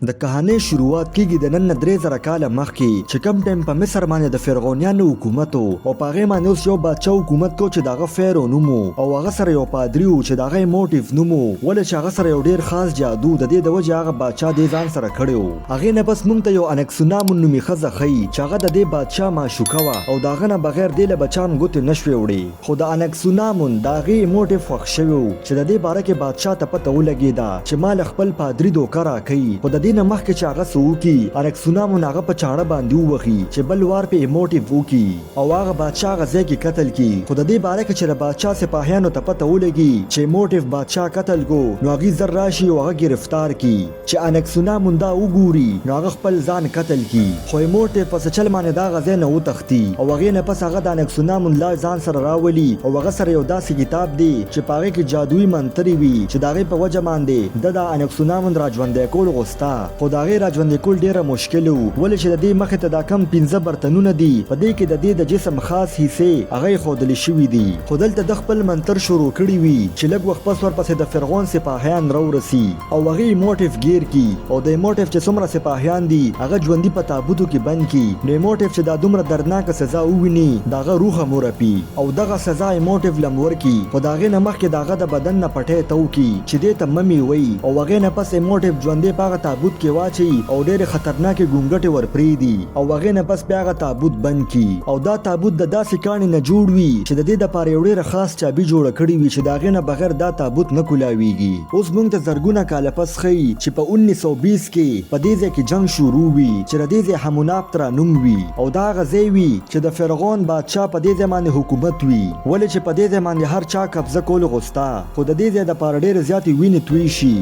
د کهانۍ شروعات کیږي د نن نه 3000 کاله مخکې، چې کوم ټایم په مصر باندې د فرعونیانو حکومت و، او په هغې باندې اوس یو بادشاه حکومت کو چې د هغه فیرو نوم و، او هغه سره یو پادري و چې د هغه ایموټیف نوم و، ولې چې هغه سره یو ډیر خاص جادو د دې د وجې هغه بادشاه دې ځان سره کړی و. هغې نه پس مونږ ته یو انکسونامون نومي ښځه ښيي چې هغه د دې بادشاه معشوقه وه، او د هغه نه بغیر دې له به چا هم ګوتې نه شوې وړې. خو د انکسونامون د هغې ایموټیف خوښ شوی و چې د دې باره کې بادشاه ته پته ولګېده چې ما له خپل پادري دوکه راکوي، خو د دې نه مخکې چې هغه څه وکړي، انکسونامون هغه په چاړه باندې ووهي چې بل وار پې ایموټیف وکړي او هغه بادشاه هغه ځای کې قتل کړي. خو د دې باره کې چې د بادشاه سپاهیانو ته پته ولګي چې ایموټیف بادشاه قتل کو، نو هغوی زر راشي او هغه ګرفتار کړي. چې انکسونامون دا وګوري نو هغه خپل ځان قتل کړي، خو ایموټیف په څه چل باندې د هغه ځای نه وتښتي او هغې نه پس هغه د انکسونامون لاش ځان سره راولي، او هغه سره یو داسې کتاب دی چې په هغې کې جادويي منترې وي چې د هغې په وجه باندې ده د انکسونامون راژوندی کول غوسته، خو د هغې راژوندی کول ډیره مشکل وو، ولې چې د دې مخې ته دا کوم پنځه برتنونه دي په دې کې د دې د جسم خاص حصې هغه ایښودل شوي دي، خو دلته ده خپل منتر شروع کړي وي چې لږ وخت پس ورپسې د فرعون سپاهیان راورسي. او هغه ایموټیف ګیر کی، او د ایموټیف چې څومره سپاهیان دي هغه ژوندي په تابوتو کې بند کی، نو ایموټیف چې دا دومره دردناکه سزا وویني د هغه روح هم ورپي، او دغه سزا ایموټیف لم ورکي، خو د هغې نه مخکې د هغه د بدن نه پټی تو کی چې دې ته ممی وایي، او هغې نه پس ایموټیف ژوندی په هغه تابوت کې واچوي او ډېرې خطرناکې ګونګټې ورپرېږدي، او هغې نه پس بیا هغه تابوت بند کی، او دا تابوت د داسې کاڼي نه جوړ وي چې د دې دپاره یو ډېره خاص چابي جوړه کړې وي چې د هغې نه بغیر دا تابوت نه کولاویږي. اوس مونږ ته زرګونه کاله پس ښيي چې په 1920 کې په دې ځای کې جنګ شروع وي چې د دې ځای حموناپترا نوم وي، او دا هغه ځای وي چې د فرعون بادشاه په دې ځای باندې حکومت وي، ولې چې په دې ځای باندې هر چا قبضه کول غوسته، خو د دې ځای دپاره ډېرې زیاتې وینې توی شي.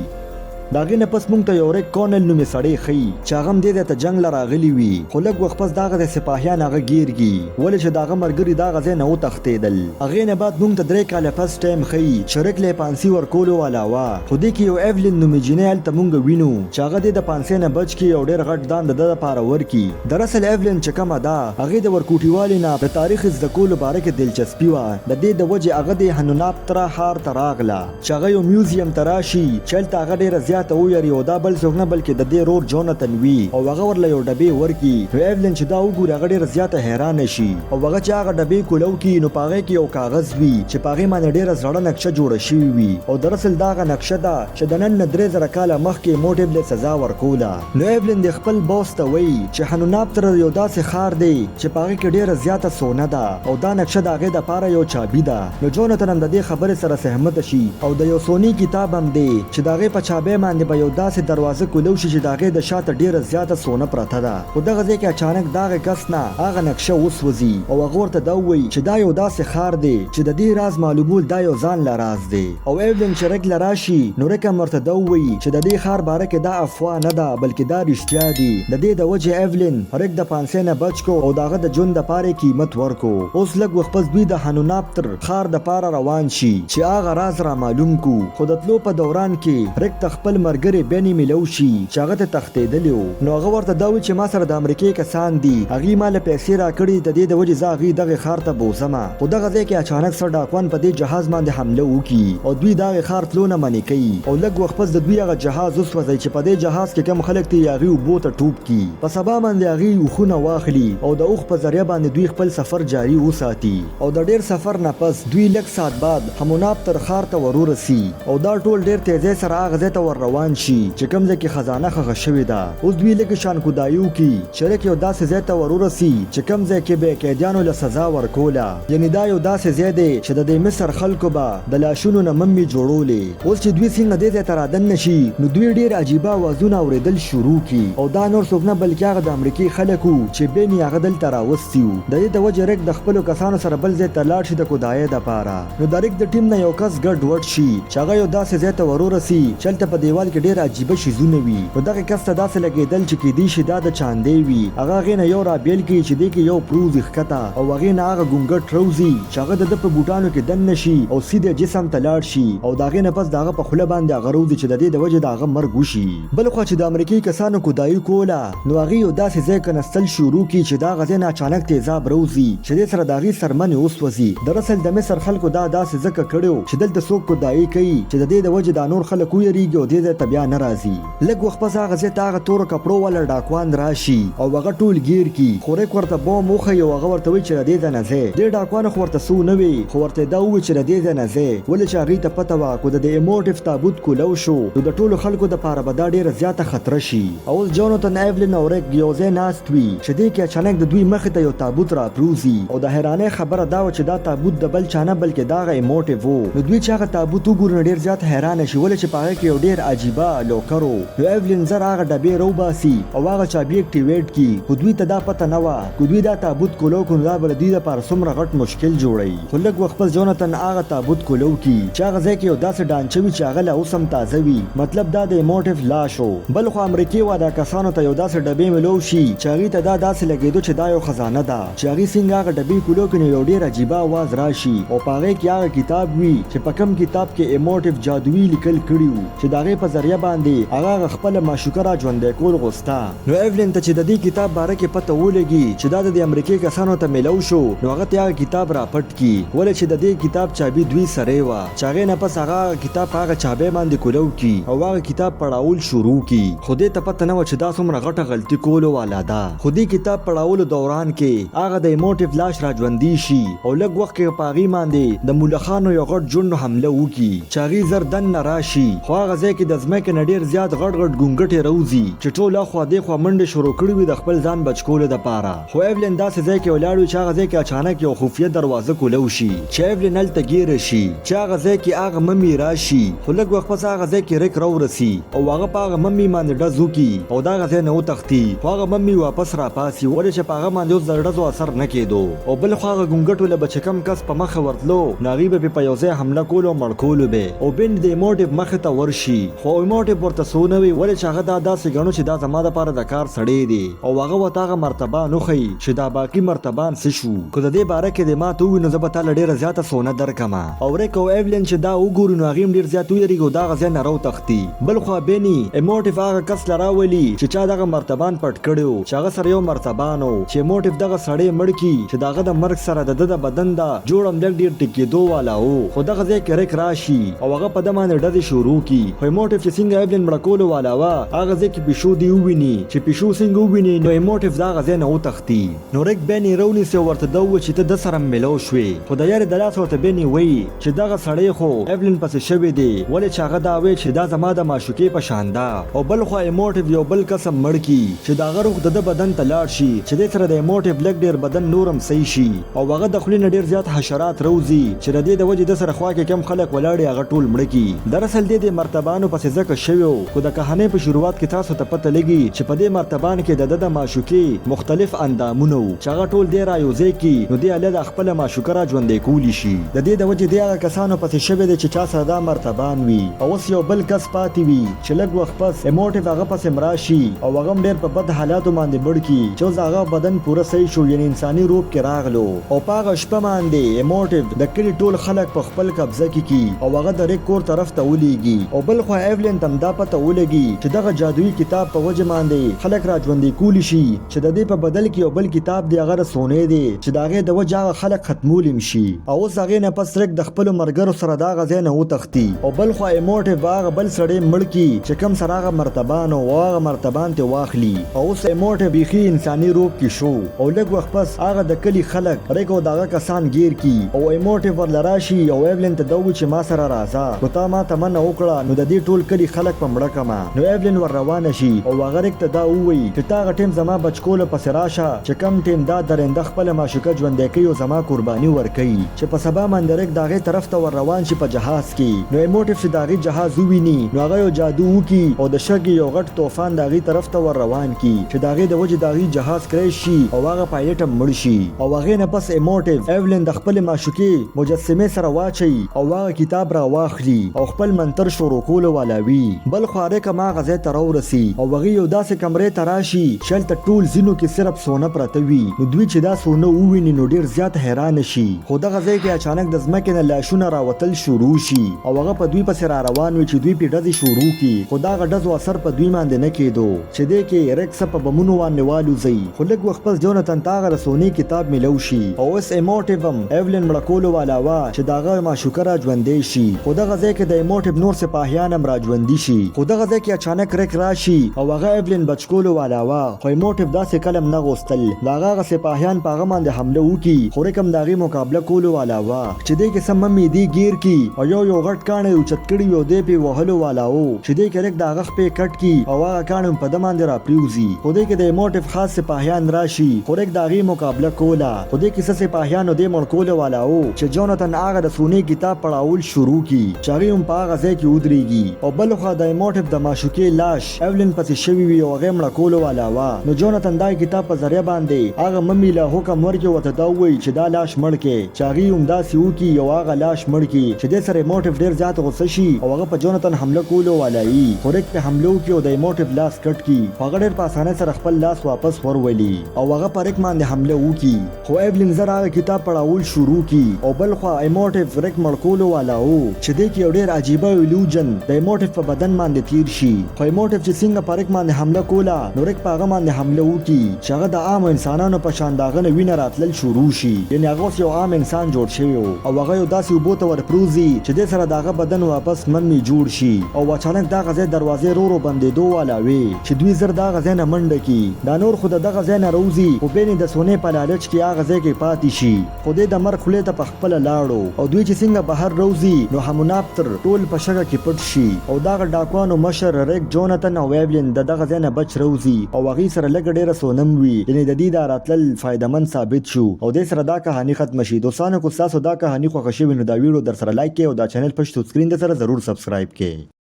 د هغې نه پس مونږ ته یو ریک کونل نومې سړی ښيي چې هغه هم دې ځای ته جنګ له راغلي وي، خو لږ وخت پس د هغه ځای سپاهیان هغه ګیرږي، ولې چې د هغه ملګري د هغه ځای نه وتښتېدل. هغې نه بعد مونږ ته 3 کاله پس ټایم ښيي چې ریک له پانسي ورکولو علاوه خو دې کې یو ایولین نومې جینۍ هلته مونږ وینو چې هغه دې د پانسۍ نه بچ کړي او ډېر غټ دان د ده لپاره ورکړي. دراصل ایولین چې کومه ده هغې د ورکوټیوالي نه د تاریخ زده کولو باره کې دلچسپي وه، د دې د وجې هغه دې هنوناپترا ښار ته راغله. چې هغه یو میوزیم ته راشي چې هلته هغه ډیره زیاته وویري او دا بل څوک نه بلکې د دې رور جوناتن وي، او هغه ورله یو ډبې ورکړي، نو ایولین چې دا وګوري هغه ډیره زیاته حیرانه شي، او هغه چې هغه ډبې کولو کړي نو په هغې کې یو کاغذ وي چې په هغې باندې ډیره زړه نقشه جوړه شوې وي، او دراصل دا هغه نقشه ده چې د نن نه 3000 کاله مخکې موټیب له سزا ورکوله. نو ایولین د خپل باس ته وایي چې هنوناپتر یو داسې ښار دی چې په هغې کې ډیره زیاته سونه ده، او دا نقشه د هغې دپاره یو چابي ده. نو جوناتن هم د دې خبرې سره سهمت شي، او د یو سوني کتاب هم دی چې د هغې په چابۍ باندې به یو داسې دروازه کولو شي چې د هغې د شاته ډیره زیاته سونه پرته ده. خو دغه ځای کې اچانک د هغه کس نه هغه نقشه وسوځي، او هغه ورته دا ووایي چې دا یو داسې ښار دی چې د دې راز معلومول دا یو ځان له راز دی. او ایولین چې ریک له راشي نو ریک هم ورته دا ووایي چې د دې ښار باره کې دا افواه نه ده بلکې دا رښتیا دي. د دې د وجې ایولین ریک د پانسۍ نه بچ کو او د هغه د ژوند دپاره یې قیمت ورکو. اوس لږ وخت پس دوی د هنوناپتر ښار دپاره روان شي چې هغه راز رامعلوم کو، خو د تلو په دوران کې ریک ته خپل مرګری بیني میلو شي چې هغه ته تښتېدلی و، نو هغه ورته دا وویل چې ما سره د امریکې کسان دي، هغوی ما له پیسې راکړي، د دې د وجې زه هغوی دغې ښار ته بوځمه. خو دغه ځای کې اچانک څه ډاکوان په دې جهاز باندې حمله وکړي او دوی د هغې ښار تلو نه منع کوي، او لږ وخت پس د دوی هغه جهاز وسوځي چې په دې جهاز کې کوم خلک دي هغوی اوبو ته ټوپ کړي. په سبا باندې هغوی اوښونه واخلي او د اوښ په ذریعه باندې دوی خپل سفر جاري وساتي، او د ډېر سفر نه پس دوی لږ ساعت بعد هموناپتر ښار ته ورورسي، او دا ټول ډېر تېزۍ سره هغه ځای ته ور روان شي چې کوم ځای کې خزانه ښخه شوې ده. اوس دوی لږ شان کودایي وکړي چې رک یو داسې ځای ته ورورسي چې کوم ځای کې به یې قیدیانو له سزا ورکوله، یعنې دا یو داسې ځای دی چې د دې مصر خلکو به د لاشونو نه ممي جوړولې. اوس چې دوی څنګه دې ځای ته رادننه شي نو دوی ډېر عجیبه اوازونه اورېدل شروع کړي، او دا نور څوک نه بلکې هغه د امریکې خلک وو چې بین یې هغه دلته راوستي وو. د دې د وجې رک د خپلو کسانو سره بل ځای ته لاړ شي د کودایۍ دپاره. نو د ریک د ټیم نه یو کس ګډ وډ شي چې هغه یو داسې ځای ته ورورسي چې هلته په دیوال کې ډېر عجیبه شیزونه وي، نو دغه کس ته داسې لګېدل چې کېدی شي دا د چاندې وي. هغه هغې نه یو رابېل کړي چې دې کې یو پروځي ښکته، او هغې نه هغه ګونګټ روځي چې هغه د ده په بوټانو کې دننه شي او سیده جسم ته لاړ شي، او د هغې نه پس د هغه په خوله باندې هغه روځي چې د دې د وجې د هغه مرګ وشي. بلخوا چې د امریکې کسانو کودایي کوله نو هغوی یو داسې ځای کنستل شروع کړي چې د هغه ځای نه اچانک تیزاب روځي چې دې سره د هغوی څرمنې وسوځي. دراصل د مصر خلکو دا داسې ځکه کړي و چې دلته څوک کودایي کوي چې د دې د وجې دا نور خلک ویریږي او دې ځای ته بیا نه راځي. لږ وخت پس هغه ځای ته هغه تورو کپړو والا ډاکوان راشي او هغه ټول ګیر کړي، خو ریک ورته بوم وښيي او هغه ورته وایي چې له دې ځای نه ځئ. دې ډاکوانو خو ورته څه ونه وي خو ورته یې دا وویل چې له دې ځای نه ځئ، ولې چې هغوی ته پته وه که د دې ایموټیف تابوت کولو شو نو د ټولو خلکو دپاره به دا ډیره زیاته خطره شي. او اوس جوناتن، ایولین او ریک یو ځای ناست وي چې دې کې اچانک د دوی مخې ته یو تابوت راپروځي او د حیرانۍ خبره دا وه چې دا تابوت د بل چا نه بلکې د هغه ایموټیف و. نو دوی چې هغه تابوت وګوري نو ډیر زیات حیرانه شي ولې چې په هغه کې یو ډیر عجیبه لوکر و. نو ایولین زر هغه ډبې راوباسي او هغه چابي اکټیویټ کړي خو دوی ته دا پته نه وه که دوی دا تابوت کولو کړو نو دا به د دوی لپاره څومره غټ مشکل جوړوي. خو لږ وخت پس جوناتن هغه تابوت کولو کړي چې هغه ځای کې یو داسې ډانچه وي چې هغه لا اوس هم تازه وي، مطلب دا د ایموټیف لاش و. بل خوا امریکې والا کسانو ته یو داسې ډبې ملو شي چې هغوی ته دا داسې لګیدو چې دا یو خزانه ده. چې هغوی څنګه هغه ډبې کولو کړي نو یو ډیر عجیبه اواز راشي او په هغې کې هغه کتاب وي چې په کوم کتاب کې ایموټیف جادوي لیکل کړي وو چې د هغې په ذریعه باندې هغه هغه خپله معشوقه را ژوندی کول غوسته. نو ایولین ته چې د دې کتاب باره کې پته ولګي چې دا د دې امریکې کسانو ته میلو شو نو هغه ته هغه کتاب را پټ کړي ولې چې د دې کتاب چابي دوی سره وه چې هغې نه پس هغه هغه کتاب په هغه چابۍ باندې کولو کړي او هغه کتاب پړاول شروع کړي خو دې ته پته نه وه چې دا څومره غټه غلطي کولو والا ده. خو دې کتاب پړاولو دوران کې هغه د ایموټیف لاش را ژوندی شي او لږ وخت کې په هغې باندې د مولخانو یو غټ جنډ حمله وکړي چې هغوی زر دننه راشي خو هغه ځای کې د ځمکې نه ډېر زیات غټ غټ ګونګټې راوځي چې ټول اخوا دېخوا منډې شروع کړي وي د خپل ځان بچ کولو دپاره. خو ایولین داسې ځای کې ولاړ وي چې هغه ځای کې اچانک یو خفیه دروازه کولو شي چې ایولین هلته ګیره شي چې هغه ځای کې هغه ممي راشي خو لږ وخت پس هغه ځای کې ریک راورسي او هغه په هغه ممي باندې ډز وکړي او د هغه ځای نه وتښتي خو هغه ممي واپس راپاڅي ولې چې په هغه باندې اوس د ډزو اثر نه کېدو او بل خوا هغه ګونګټو له به چې کوم کس په مخه ورتلو نو هغوی به پرې په یو ځای حمله کولو او مړ کولو به او بنډ د ایموټیف مخې ته ورشي خو ایموټیف ورته څه ونه وي ولې چې هغه دا داسې ګڼو چې دا زما دپاره د کار سړی دی او هغه ورته هغه مرتبان وښيي چې دا باقي مرتبان څه شو؟ که د دې باره کې دې ماته ووي نو زه به تاله ډېره زیاته سونه درکړم. او ریک او ایولین چې دا وګوري نو هغوی هم ډېر زیات ویریږي او د هغه ځای نه راوتښتي. بل خوا بیني ایموټیف هغه کس له راولي چې چا دغه مرتبان پټ کړی و چې هغه سره یو مرتبان و چې ایموټیف دغه سړی مړ کړي چې د هغه د مرګ سره د ده د بدن د جوړ هم لږ ډېر ټیک کېدو والا و خو دغه ځای کې ریک راشي او هغه په ده باندې ډزې شروع کړي خو ایموټیف چې څنګه ایولین مړه کولو والا وه هغه ځای کې پیشو دی وویني چې پیشو څنګه وویني نو ایموټیف د هغه ځای نه وتښتي. نو ریک بیني راونیسي او ورته دا ووایي چې ته ده سره ملو شوې خو د یارې د لاسه ورته بیني وایي چې دغه سړی خو ایولین پسې شوی دی ولې چې هغه دا وایي چې دا زما د معشوقې په شان ده او بل خوا ایموټیف یو بل کس هم مړ کړي چې د هغه روح د ده بدن ته لاړ شي چې دې سره د ایموټیف لږ ډیر بدن نور هم صحیح شي او هغه د خولې نه ډیر زیات حشرات راوځي چې د دې د وجې ده سره خوا کې کوم خلک ولاړ وي هغه ټول مړه کړي. دراصل دې دې مرتبانو پسې ځکه شوی و خو د کهانۍ په شروعات کې تاسو ته پته لګي چې په دې مرتبان کې د ده د معشوقې مختلف اندامونه وو چې هغه ټول دی را یو ځای کړي نو دی هله دا خپله معشوقه را ژوندی کولی شي. د دې د وجې دې هغه کسانو پسې شوی دی چې چا سره دا مرتبان وي او اوس یو بل کس پاتې وي چې لږ وخت پس ایموټیف هغه پسې هم راشي او هغه هم ډېر په بد حالاتو باندې مړ کړي چې اوس د هغه بدن پوره صحیح شو یعنې انساني روپ کې راغلو او په هغه شپه باندې ایموټیف د کلي ټول خلک په خپل قبضه کې کړي او هغه د ریک کور طرف ته ولیږي او بل خوا ایولین ته هم دا پته ولګي چې دغه جادويي کتاب په وجه باندې خلک را ژوندي کولی شي چې د دې په بدل کې یو بل کتاب دی هغه د سونې دی چې د هغې د وجې هغه خلک ختمولی هم شي او اوس هغې نه پس ریک د خپلو ملګرو سره د هغه ځای نه وتښتي او بل خوا ایموټیف به هغه بل سړی مړ کړي چې کوم سره هغه مرتبان و او هغه مرتبان ترې واخلي او اوس ایموټیف بیخي انساني روپ کې شو او لږ وخت پس هغه د کلي خلک ریک او د هغه کسان ګیر کړي او ایموټیف ورله راشي او ایولین ته دا ووایي چې ما سره راځه که تا ماته منع وکړه نو د دې ټول کلي خلک به مړه کړم نو ایولین ور روانه شي او هغه ریک ته دا ووایي چې ته هغه ټیم زما بچ کولو پسې راشه چې کوم ټیم دا درنده خپله معشوقه ژوندی کوي او زما قرباني ورکوي چې په سبا باندې ریک د هغې طرف ته ور روان شي په جهاز کې نو ایموټیف چې د هغې جهاز وویني نو هغه یو جادو وکړي او د شګې یو غټ توفان د هغې طرف ته ور روان کړي چې د هغې د وجې د هغې جهاز کرش شي او هغه پایلټ هم مړ شي او هغې نه پس ایموټیف ایولین د خپلې معشوقې مجسمې سره واچوي او هغه کتاب را واخلي او خپل منتر شروع کولو والا وي. بل خوا ریک هم هغه ځای ته راورسي او هغوی یو داسې کمرې ته راشي چې هلته ټول زینو کې صرف سونه پرته وي نو دوی چې دا سونه وویني نو ډیر زیات حیرانه شي خو دغه ځای کې اچانک د ځمکې نه لاشونه راوتل شروع شي او هغه په دوی پسې راروان وي چې دوی پرې ډزې شروع کړي خو دغه ډزو اثر په دوی باندې نه کیدو چې دې کې ریک څه په بمونو باندې والوځي خو لږ وخت پس جوناتن ته هغه د سونې کتاب میلو شي او اوس ایموټیف هم ایولین مړه کولو والا وه چې د هغه معشوقه را ژوندۍ شي خو دغه ځای کې د ایموټیف نور سپاهیان هم راژوندي شي. خو دغه ځای کې اچانک ریک راشي او هغه ایولین بچ کولو والا وه، خو ایموټیف داسې کلم نه غوښتل د هغه هغه سپاهیان په هغه باندې حمله وکړي، خو ریک هم د هغې مقابله کولو والا وه چې دې کې څه ممي دی ګیر کړي او یو یو غټ کاڼی یې اوچت کړي وي او دی پرې وهلو والا و چې دې کې ریک د هغه خپې کټ کړي او هغه کاڼی هم په ده باندې راپریوځي. خو دې کې د ایموټیف خاص سپاهیان راشي، خو ریک د هغې مقابله کوله. خو دې کې څه سپاهیانو دې مړ کولو والا و چې جوناتن هغه د سونې کتاب پړاول شروع کړي چې هغوی هم په هغه ځای کې ودرېږي او بل خوا د ایموټیف د معشوقې لاش ایولین پسې شوي وي او هغه یې مړه کولو والا وه، نو جوناتن دغه کتاب په ذریعه باندې هغه ممي له حکم ورکړي او ورته دا ووایي چې دا لاش مړ کړي چې هغوی هم داسې وکړي او هغه لاش مړ کړي چې دې سره ایموټیف ډېر زیات غوسه شي او هغه په جوناتن حمله کولو والا وي، خو ریک پرې حمله وکړي او د ایموټیف لاس کټ کړي، خو هغه ډېر په اسانۍ سره خپل لاس واپس ورولي او هغه په ریک باندې حمله وکړي. خو ایولین زر هغه کتاب پړاول شروع کی او بل خوا ایموټیف ریک مړ کولو والا وو چې دې کې یو ډیر عجیبه ایلوژن د ایموټیف په بدن باندې تیر شي، خو ایموټیف چې څنګه په ریک باندې حمله کوله نو ریک په هغه باندې حمله وکړي چې هغه د عامو انسانانو په شان د هغه نه وینه راتلل شروع شي، یعنې هغه اوس یو عام انسان جوړ شوی وو او هغه یو داسې اوبو ته ورپروځي چې دې سره د هغه بدن واپس ممی جوړ شي او اچانک دغه ځای دروازې رو رو بندیدو والا وې چې دوی زر دغه ځای نه منډه کړي. دا نور خو د دغه ځای نه روځي خو بېنې د سونې په لالچ کې هغه ځای کې پاتې شي، خو دی د مرګ خولې ته په خپله لاړو او دوی چې څنګه بهر روځي نو هموناپتر ټول په شګه کې پټ شي او دغه ډاکوانو مشر ریک، جوناتن او ایولین د دغه ځای نه بچ روځي او هغوی سره لږه ډېره سونم وي، یعنې د دوی دا راتلل فایده مند ثابت شو او دې سره دا کهاني ختمه شي. دوستانو که ستاسو دا کهاني خوښه شوې نو دا ویډیو درسره لایک کړئ او دا چینل پښتو سکرین درسره ضرور سبسکرایب کړئ.